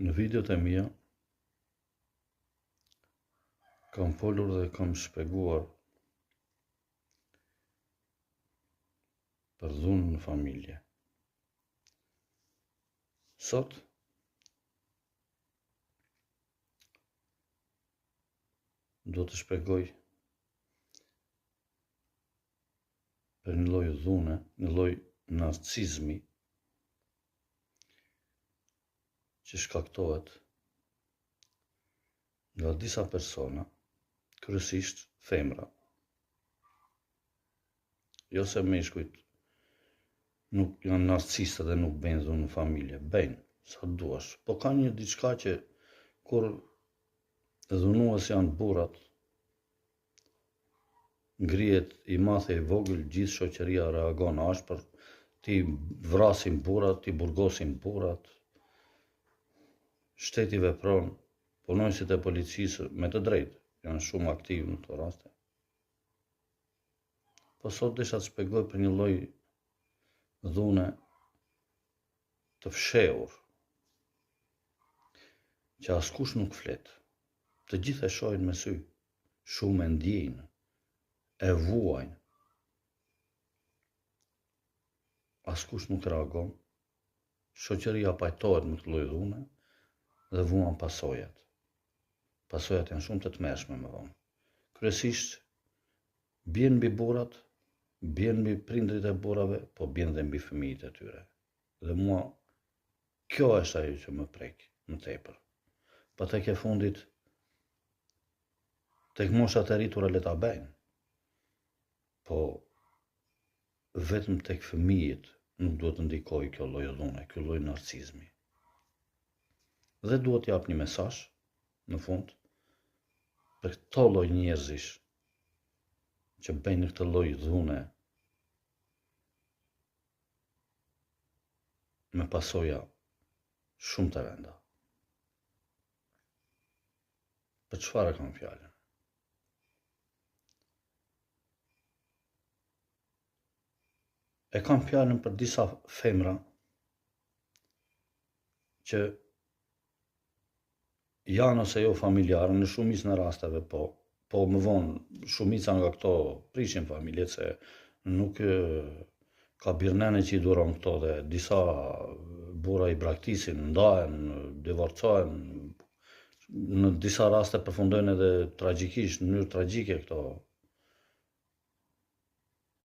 Në videot e mia kam folur dhe kam shpjeguar për dhunën në familje. Sot do të shpjegoj për një lloj dhune, një lloj narcizmi që shkaktohet nga disa persona, kryesisht femra. Jo se meshkujt nuk janë narcistë dhe nuk bëjnë dhunë në familje, bëjnë, sa duash. Po ka një diçka që kur dhunues janë burrat, ngrihet i madh e i vogël, gjithë shoqëria reagon ashpër, t'i vrasin burrat, t'i burgosin burrat, shteti vepron, punonjësit e policisë me të drejtë, janë shumë aktivë në këto raste. Po sot desha të shpjegoj për një lloj dhune të fshehur, që askush nuk flet. Të gjithë e shohin me sy, shumë e ndjejnë, e vuajnë. Askush nuk reagon. Shoqëria pajtohet me këtë lloj dhune dhe vuan pasojat. Pasojat janë shumë të tmerrshme më vonë. Kryesisht bien mbi burrat, bien mbi prindërit e burrave, po bien dhe mbi fëmijët e tyre. Dhe mua kjo është ajo që më prek më tepër. Po tek e fundit tek moshat e rritura le ta bëjnë. Po vetëm tek fëmijët nuk duhet të ndikojë kjo lloj dhune, ky lloj narcizmi. Dhe duhet të jap një mesazh në fund për këto lloj njerëzish që bëjnë këtë lloj dhune me pasoja shumë të rënda. Për çfarë e kam fjalën? E kam fjalën për disa femra që janë ose jo familjare, në shumicën e rasteve po, po më vonë shumica nga këto prishin familjet se nuk ka bir nëne që i duron këto dhe disa burra i braktisin, ndahen, divorcohen, në disa raste përfundojnë edhe tragjikisht, në mënyrë tragjike këto.